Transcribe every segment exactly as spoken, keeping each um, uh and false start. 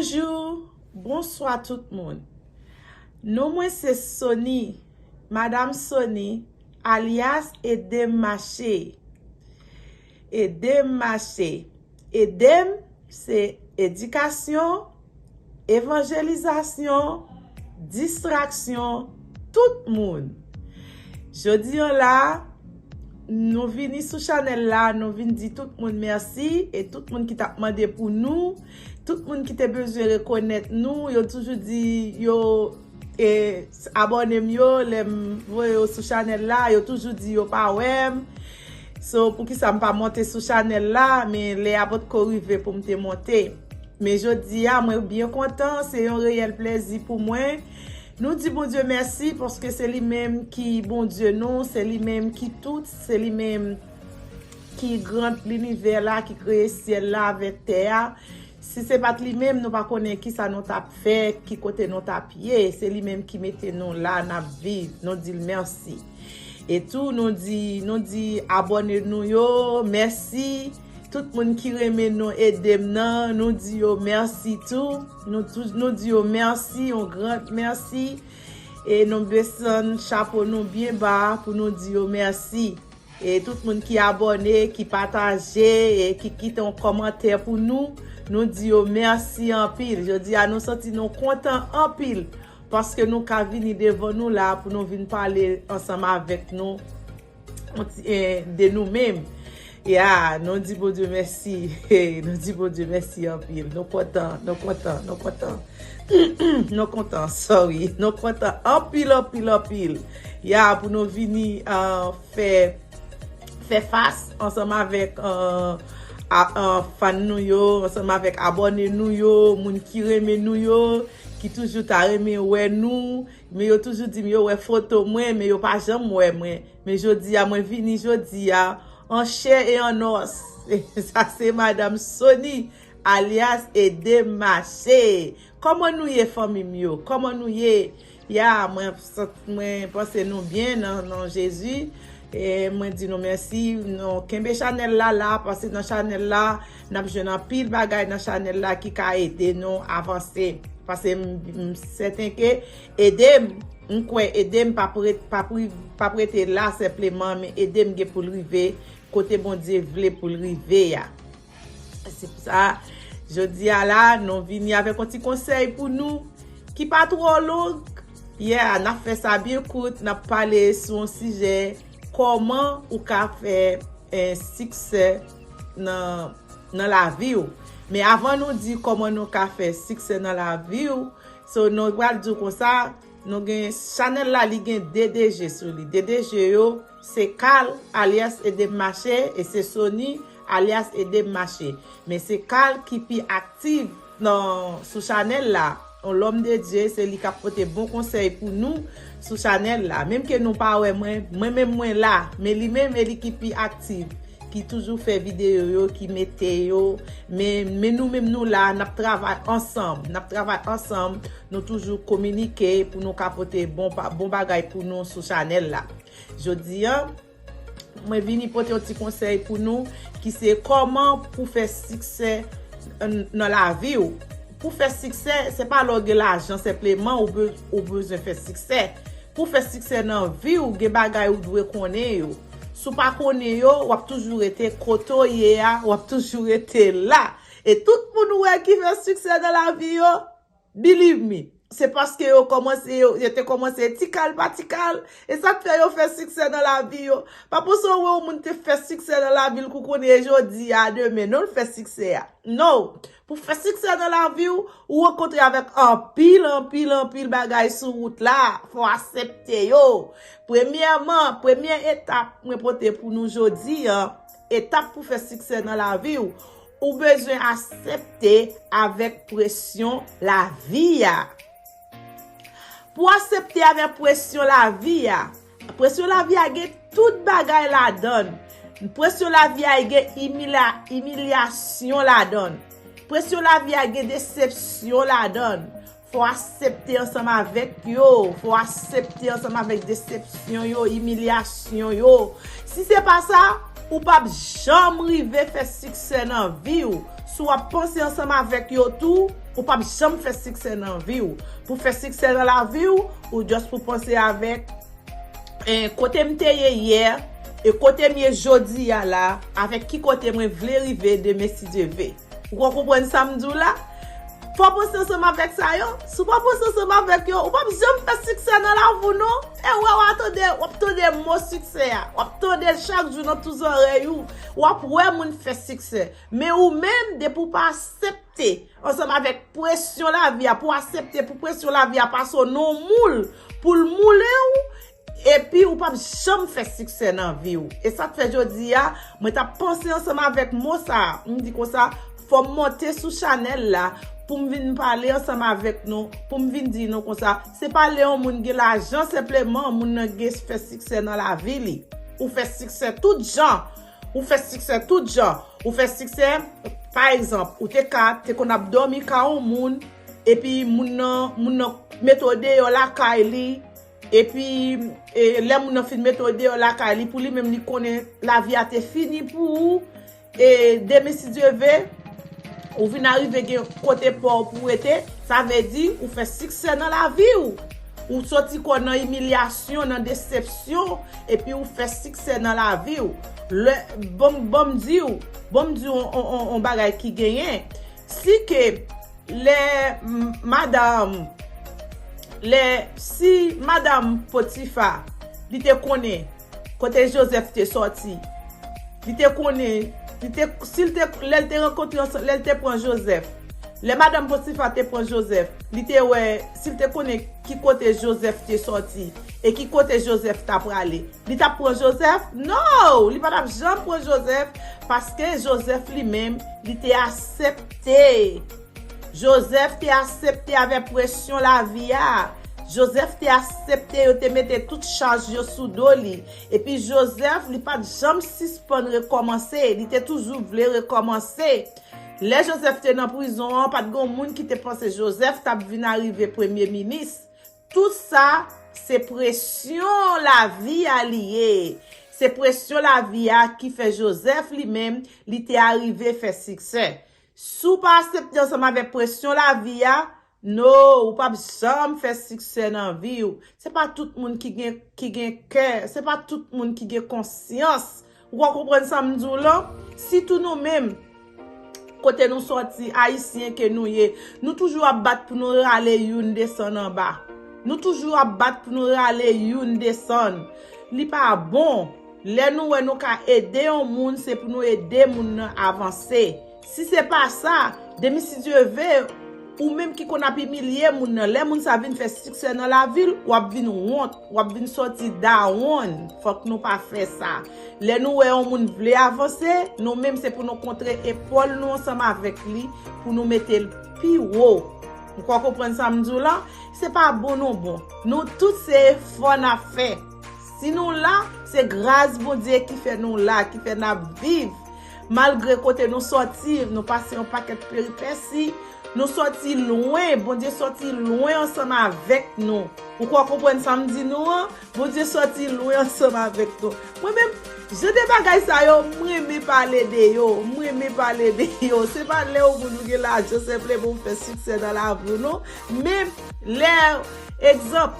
Bonjou, bonswa tout moun. Non mwen se Sony, Madam Sony, alyas Ede m mache. Ede m mache. Ede m se edikasyon, evanjelizasyon, distraksyon, tout moun. Jodi an la, nou vini sou chanèl la, nou vin di tout moun mèsi, e tout moun ki t ap mande pou nou, tout moun ki te bezwen rekonèt nou, yo toujou di yo e, abòne m yo, lè m voye yo sou chanèl la, yo toujou di yo pa wè m. So, poukisa m pa monte sou chanèl la, men lè a potko rive pou m te monte. Men jodi a, mwen byen kontan, se yon reyèl plèzi pou mwen. Nou di Bondye mèsi, paske se li menm ki Bondye nou, se li menm ki tout, se li menm ki gran linivè la, ki kreye syèl la avèk tè a. Si se pa t li menm, nou pa konnen kisa nou t ap fè, ki kote nou t ap ye. Se li menm ki mete nou la, n ap viv. Nou di l mèsi. E tou, nou di, nou di abòne nou yo, mèsi. Tout moun ki renmen nou Ede m nan, nou di yo mèsi tou. Nou, tou, nou di yo mèsi, yon gran mèsi. E nou desann chapo nou byen ba pou nou di yo mèsi. E tout moun ki abòne, ki pataje, e ki kite yon kòmantè pou nou, nou di yo mèsi anpil. Jodi a, nou santi nou kontan anpil paske nou ka vini devan nou la pou nou vin pale ansanm avèk nou, yon ti, eh, de nou menm. Ya, nou di Bondye mèsi. Nou di Bondye mèsi anpil. Nou kontan, nou kontan, nou kontan. Nou kontan, sorry. Nou kontan anpil, anpil, anpil. Ya, pou nou vini, ah, fè, fè fas ansanm avèk, ah, a, ah, fan nou yo, ansanm avèk abòne nou yo, moun ki renmen nou yo, ki toujou ta renmen wè nou, men yo toujou di m yo wè foto mwen, men yo pa janm wè mwen. Men jodi a, mwen vini jodi a, an chè e an òs. Sa se Madam Sony, alyas Ede m mache. Kòman nou ye, fanmi m yo? Kòman nou ye? Ya, mwen sant-, mwen panse nou byen nan, nan Jezi. E mwen di nou mèsi. Nou kenbe chanèl la la, paske nan chanèl la, n ap jwenn anpil bagay nan chanèl la ki ka ede nou avanse. Paske m, m sèten ke Ede m, m kwè Ede m p ap ret-, p ap ri-, p ap rete la senpleman, men Ede m gen pou l rive kote Bondye vle pou l rive a. Se pou sa, jodi a la, nou vini avèk yon ti konsèy pou nou ki pa twò long. Yeah, n ap fè sa byen kout, n ap pale sou yon sijè, kòman ou ka fè, eh, siksè nan, nan lavi w. Men avan nou di kòman nou ka fè siksè nan lavi w, so nou pral di w konsa, nou gen chanèl la, li gen de D G sou li. De D G yo, se Carl, alyas Ede m mache, e se Sony, alyas Ede m mache. Men se Carl ki pi aktif nan, sou chanèl la. Yon lòm de Dye, se li k ap pote bon konsèy pou nou sou chanèl la. Menm ke nou pa wè mwen, mwen menm mwen la, men li menm e li ki pi aktif, ki toujou fè videyo yo, ki mete yo. Men, men nou menm nou la, n ap travay ansanm. N ap travay ansanm, nou toujou kominike pou nou ka pote bon pa, bon bagay pou nou sou chanèl la. Jodi a, mwen vini pote yon ti konsèy pou nou, ki se kòman pou fè siksè n-, nan lavi w. Pou fè siksè, se pa lè w gen lajan senpleman ou be-, ou bezwen fè siksè. Pou fè siksè nan vi w, gen bagay ou dwe konnen yo. Si w pa konnen yo, w ap toujou rete kote w ye a, w ap toujou rete la. E tout moun ou wè ki fè siksè nan lavi yo, believe me, se paske yo kòmanse, yo, yo te kòmanse ti kal pa ti kal. E sa k fè yo fè siksè nan lavi yo. Pa panse w wè yon moun te fè siksè nan lavi l kou kounye jodi a, demen, non, l fè siksè a. No. Pou fè siksè nan lavi w, ou rankontre avèk anpil, anpil, anpil bagay sou wout la. Fò w aksepte yo. Premyèman, premyè etap mwen pote pou nou jodi a, etap pou fè siksè nan lavi w, ou bezwen aksepte avèk presyon lavi a. Pou aksepte avèk presyon lavi a, presyon lavi a gen tout bagay ladan l. Presyon lavi a gen imila-, imilyasyon ladan l. Presyon lavi a gen desepsyon ladan l. Fò w aksepte ansanm avèk yo. Fò w aksepte ansanm avèk desepsyon yo, imilyasyon yo. Si se pa sa, ou p ap janm rive fè siksè nan vi w. Si w ap panse ansanm avèk yo tou, Ou p ap janm fè siksè nan vi w. Pou fè siksè nan lavi w, ou just pou panse avèk, eh, kote m te ye yè, e kote m ye jodi a la, avèk ki kote mwen vle rive demen si Dye ve. Ou konn konprann sa m di w la? Fò w panse ansanm avèk sa yo. Si w pa panse ansanm avèk yo, ou p ap janm fè siksè nan lavi w non. E wè w a tande, w ap tande mo siksè a. W ap tande l chak jou nan tout zòrèy ou. W ap wè moun fè siksè. Men ou menm, depi w pa aksepte ansanm avèk presyon lavi a, pou w aksepte pou presyon lavi a pase w nan moul, pou l moule w, epi ou p ap janm fè siksè nan vi w. E sa k fè jodi a, mwen t ap panse ansanm avèk mo sa a. M di konsa, fò m monte sou chanèl la pou m vin pale ansanm avèk nou, pou m vin di nou konsa, se pa lè yon moun gen lajan senpleman moun nan gen fè siksè nan lavi li. Ou fè siksè tout jan. Ou fè siksè tout jan. Ou fè siksè, pa egzanp, ou te ka, te konn ap dòmi ka yon moun, epi moun nan, moun nan mete w deyò lakay li, epi, e, lè moun nan fin mete w deyò lakay li, pou li menm li konnen lavi a te fini pou ou, e, demen si Dye ve, ou vin arive gen kote pa w pou w rete, sa vle di ou fè siksè nan lavi w. Ou soti kò nan imilyasyon, nan desepsyon, epi ou fè siksè nan lavi w. Lè, ban m, ban m di w, ban m di w on, on, on, on bagay ki genyen. Si ke lè m, madanm, lè, si madanm Potifa, li te konnen kote Jozèf te sòti, li te konnen, li te, si l te, lè l te rankontre ansanm, lè l te pran Jozèf, lè madanm Potifa te pran Jozèf, li te wè, si l te konnen ki kote Jozèf te sòti, e ki kote Jozèf ta prale, li t ap pran Jozèf? No! Li pa t ap janm pran Jozèf, paske Jozèf li menm, li te aksepte. Jozèf te aksepte avèk presyon lavi a. Jozèf te aksepte yo te mete tout chaj yo sou do li. Epi Jozèf, li pa t janm sispann rekòmanse. Li te toujou vle rekòmanse. Lè Jozèf te nan prizon an, pa t gen moun ki te panse Jozèf t ap vin arive premye minis. Tout sa, se presyon lavi a li ye. Se presyon lavi a ki fè Jozèf li menm, li te arive fè siksè. Si w pa aksepte ansanm avèk presyon lavi a, no, ou p ap janm fè siksè nan vi w. Se pa tout moun ki gen, ki gen kè, se pa tout moun ki gen konsyans. Ou ka konprann sa m di w lan? Sitou nou menm, kote nou sòti, Ayisyen ke nou ye, nou toujou ap bat pou nou rale youn desann anba. Nou toujou ap bat pou nou rale youn desann. Li pa bon. Lè nou wè nou ka ede yon moun, se pou nou ede moun nan avanse. Si se pa sa, demen si Dye ve, ou menm ki konn ap imilye moun nan, lè moun sa vin fè siksè nan lavi l, w ap vin wont, w ap vin sòti dawonn. Fòk nou pa fè sa. Lè nou wè yon moun vle avanse, nou menm se pou nou kontre epòl nou ansanm avèk li, pou nou mete l pi wo. Ou ka konprann sa m di w lan? Se pa bon nou bon. Nou tout se efò n ap fè. Si nou la, se gras Bondye ki fè nou la, ki fè n ap viv. Malgre kote nou sòti, nou pase yon pakèt peripesi, nou sòti lwen, Bondye sòti lwen ansanm avèk nou. Ou ka konprann sa m di nou an? Bondye sòti lwen ansanm avèk nou. Mwen menm, jan de bagay sa yo, m renmen pale de yo. M renmen pale de yo. Se pa lè yon moun ou gen lajan, senpleman ou fè siksè nan lavi w, non. Men, lè, egzanp,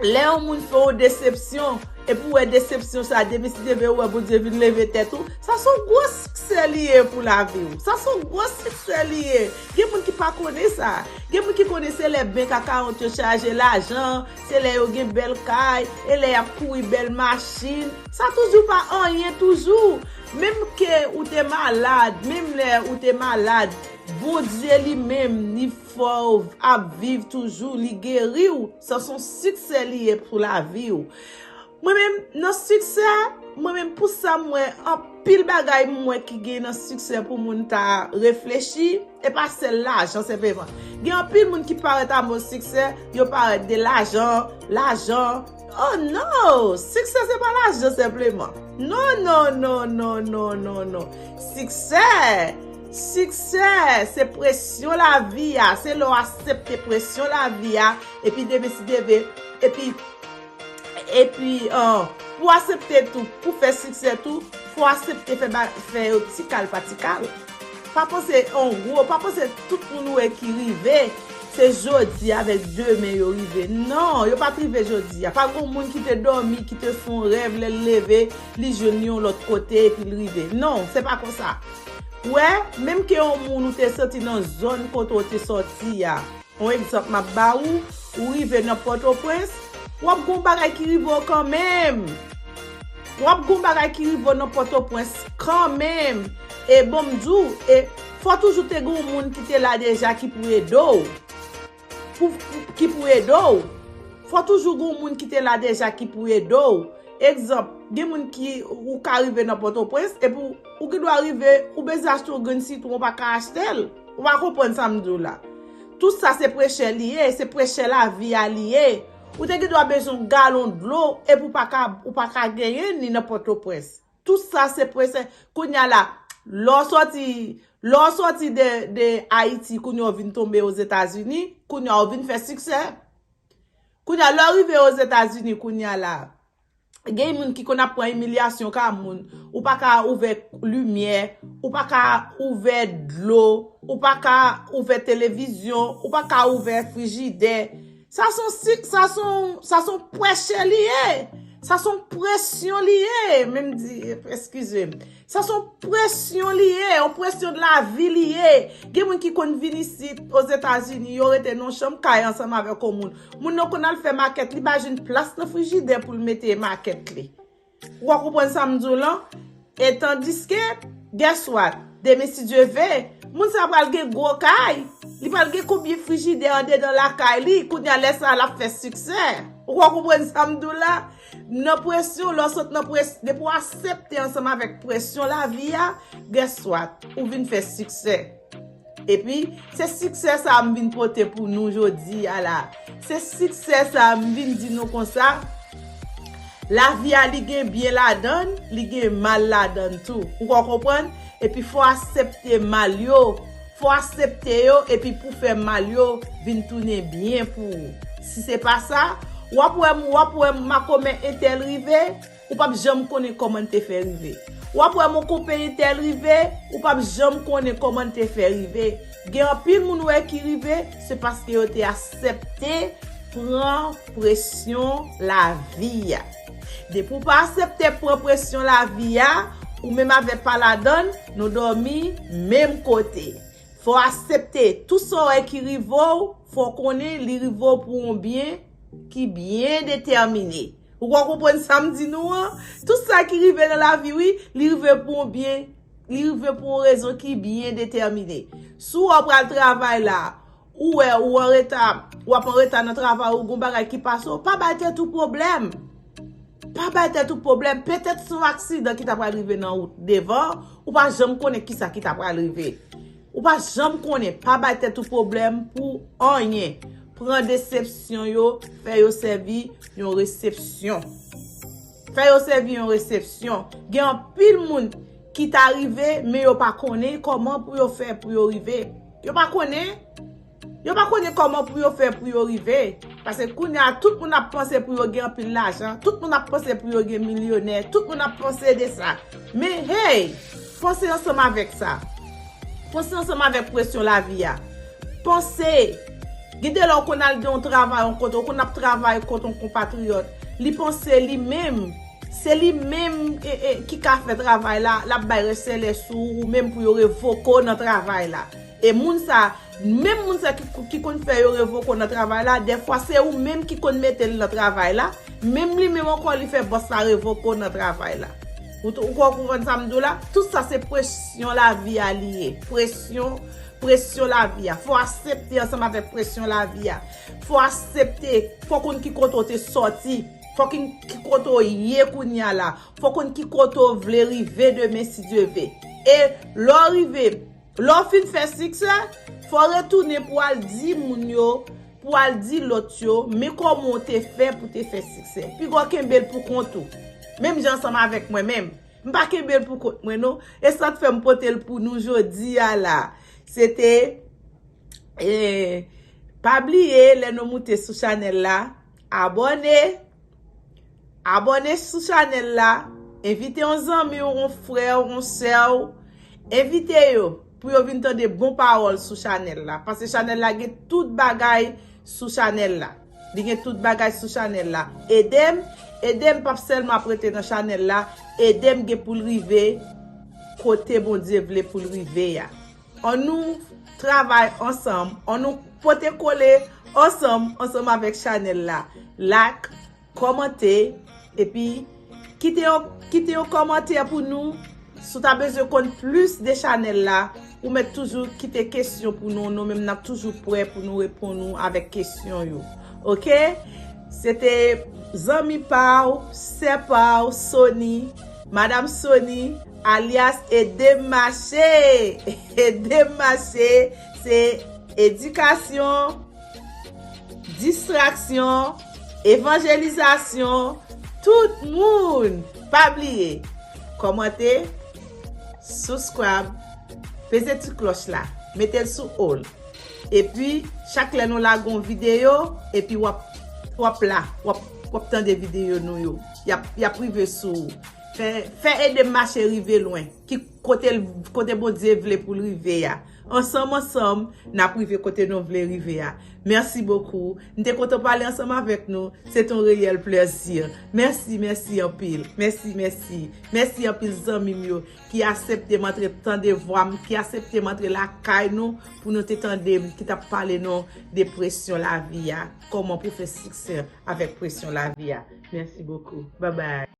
lè yon moun fè w desepsyon, epi w wè desepsyon sa, demen si Dye ve, ou wè Bondye vin leve tèt ou, sa se yon gwo siksè li ye pou lavi w. Sa se yon gwo siksè li ye. Gen moun ki pa konnen sa. Gen moun ki konnen se lè bank account yo chaje lajan, se lè yo gen bèl kay, e lè y ap kouri bèl machin. Sa toujou pa anyen toujou. Menm ke ou te malad, menm lè ou te malad, Bondye li menm, li fè w ap viv toujou, li geri w. Sa se yon siksè li ye pou lavi w. Mwen menm, nan siksè, mwen menm pou sa m wè anpil bagay m wè ki gen nan siksè pou moun ta reflechi, e pa sèl lajan senpleman. Gen anpil moun ki parèt a mo siksè, yo parèt de lajan, lajan. Oh non! Siksè se pa lajan senpleman. Non, non, non, non, non, non, non. Siksè, siksè, se presyon lavi a. Se lè w aksepte presyon lavi a, epi demen si Dye ve, epi Epi, uh, pou aksepte tou, pou fè siksè tou, fò aksepte fè, ba, fè yo ti kal pa ti kal. Pa panse an gwo, pa panse tout moun ou wè ki rive, se jodi avèk demen yo rive. Non, yo pa t rive jodi a. Pa gen moun ki te dòmi, ki te fè yon rèv, lè l leve, li jwenn li yon lòt kote epi l rive. Non, se pa konsa. Wè, menm ke yon moun ou te soti nan zòn kote w te sòti a, yon egzanp m ap ba ou, ou rive nan Pòtoprens, w ap gen yon bagay ki rive w kanmenm. W ap gen yon bagay ki rive w nan Pòtoprens kanmenm. E bon m di w, e fò toujou te gen yon moun ki te la deja ki pou ede w. Pou, pou, ki pou ede w. Fò toujou gen yon moun ki te la deja ki pou ede w. Egzanp, gen moun ki, ou ka rive nan Pòtoprens, epi w, ou gen dwa rive, ou bezwen achte yon grenn sitwon, ou pa ka achte l. Ou pa konprann sa m di w la. Tout sa se prechè li ye, se prechè lavi a li ye. Ou te gen dwa bezwen yon galon dlo, epi w pa ka, ou pa ka genyen ni nan Pòtoprens. Tout sa se prechè. Kounye a la, lè w sòti, lè w sòti de, de Ayiti, kounye a w vin tonbe Ozetazini, kounye a w vin fè siksè. Kounye a, lè w rive Ozetazini, kounye a la, gen moun ki konn ap pran imilyasyon ka moun. Ou pa ka ouvè limyè, ou pa ka ouvè dlo, ou pa ka ouvè televizyon, ou pa ka ouvè frijidè. Sa se yon si-, sa se yon, sa se yon prechè li ye. Sa se yon presyon li ye. Menm di, eskize m. Sa se yon presyon li ye, yon presyon de lavi li ye. Gen moun ki konn vin isit, Ozetazini, yo rete nan yon chanm kay ansanm avèk yon moun. Moun nan konn al fè makèt, li pa jwenn plas nan frijidè pou l mete makèt li. Ou ka konprann sa m di w lan? E tandiske, guess what? Demen, si Dye ve, moun sa pral gen gwo kay. Li pral gen konbyen frijidè andedan lakay li. Kounye a, lè sa a, l ap fè siksè. Ou ka konprann sa m di w la? Nan presyon, lè w sot nan presyon, depi w aksepte ansanm avèk presyon lavi a, guess what? Ou vin fè siksè. Epi, se siksè sa a m vin pote pou nou jodi a la. Se siksè sa a m vin di nou konsa. Lavi a, li gen byen ladan l, li gen mal ladan l tou. Ou ka konprann? Epi fò w aksepte mal yo. Fò w aksepte yo, epi pou fè mal yo vin tounen byen pou ou. Si se pa sa, w ap wè, w ap wè makomè entèl rive, ou p ap janm konnen kòman l te fè rive. W ap wè monkonpè entèl rive, ou p ap janm konnen kòman l te fè rive. Gen anpil moun ou wè ki rive, se paske yo te aksepte pran presyon lavi a. Depi w pa aksepte pran presyon lavi a, ou menm avè pa ladan l, nou dòmi menm kote. Fò w aksepte tout sa w wè ki rive w, fò w konnen li rive w pou yon byen ki byen detèmine. Ou ka konprann sa m di nou an? Tout sa ki rive nan lavi, wi, li rive pou yon byen, li rive pou yon rezon ki byen detèmine. Si w pral travay la, ou wè ou anreta, w ap anreta nan travay ou, gon bagay ki pase w, pa bay tèt ou pwoblèm. Pa bay tèt ou pwoblèm. Petèt se yon aksidan ki ta pral rive nan wout devan, ou pa janm konnen kisa ki ta pral rive. Ou pa janm konnen, pa bay tèt ou pwoblèm pou anyen. Pran desepsyon yo, fè yo sèvi yon resepsyon. Fè yo sèvi yon resepsyon. Gen anpil moun ki ta rive, men yo pa konnen kòman pou yo fè pou yo rive. Yo pa konnen. Yo pa konnen kòman pou yo fè pou yo rive. Paske kounye a, tout moun ap panse pou yo gen anpil lajan. Tout moun ap panse pou yo gen milyonè. Tout moun ap panse de sa. Men, hey, panse ansanm avèk sa. Panse ansanm avèk presyon lavi a. Panse. Gen de lè w konn al gen yon travay, yon kote, w konn ap travay kont yon konpatriyòt. Li panse li menm, se li menm, e, e, ki ka fè travay la, l ap bay rès sèlè sou ou, ou menm pou yo revoke w nan travay la. E moun sa, menm moun sa ki, ki konn fè yo revoke w nan travay la, dèfwa se ou menm ki konn mete l nan travay la, menm li menm ankò li fè bòs la revoke w nan travay la. Ou, ou konprann sa m di w la? Tout sa se presyon lavi a li ye. Presyon, presyon lavi a. Fò w aksepte ansanm avèk presyon lavi a. Fò w aksepte, fò w konn ki kote w te sòti. Fò w konn ki kote w ye kounye a la. Fò w konn ki kote w vle rive demen si Dye ve. E lè w rive, lè w fin fè siksè, fò w retounen pou w al di moun yo, pou w al di lòt yo, men kòman w te fè pou te fè siksè. Piga w kenbe l pou kont ou. Menm jan ansanm avèk mwen menm. M pa kenbe l pou kont mwen non. E sa k fè m pote l pou nou jodi a la. Se te, e, pa bliye lè nou moute sou chanèl la, abòne. Abòne sou chanèl la. Envite yon zanmi w, yon frè w, yon sè w. Envite yo. pou yo vin tande bon pawòl sou chanèl la. Paske chanèl la gen tout bagay sou chanèl la. Li gen tout bagay sou chanèl la. Ede m, ede m p ap sèlman ap rete nan chanèl la, ede m gen pou l rive kote Bondye vle pou l rive a. Annou travay ansanm, annou pote kole ansanm, ansanm avèk chanèl la. Like, kòmante, epi kite yon, kite yon kòmantè pou nou. Si w ta bezwen konn plis de chanèl la, ou mèt toujou kite kesyon pou nou. Nou menm n ap toujou prè pou nou reponn ou avèk kesyon yo. Oke? Se te zanmi pa w, sè pa w, Sony, Madam Sony, alyas Ede m mache. Ede m mache, se edikasyon, distraksyon, evanjelizasyon, tout moun. Pa bliye, kòmante, subscribe, peze ti klòch la, mete l sou all. Epi, chak lè nou lage yon videyo, epi w ap, w ap la, w ap, w ap tande videyo nou yo. Y ap, y ap rive sou ou. Fè, fè Ede m mache rive lwen. Ki kote l, kote Bondye vle pou l rive a. Ansanm, ansanm, n ap rive kote nou vle rive a. Mèsi bokou. M te kontan pale ansanm avèk nou. Se te yon reyèl plèzi. Mèsi, mèsi anpil. Mèsi, mèsi. Mèsi anpil zanmi m yo ki aksepte m antre tande vwa m, ki aksepte m antre lakay nou pou nou te tande m, ki t ap pale nou de presyon lavi a. Kòman pou fè siksè avèk presyon lavi a. Mèsi bokou. Babay.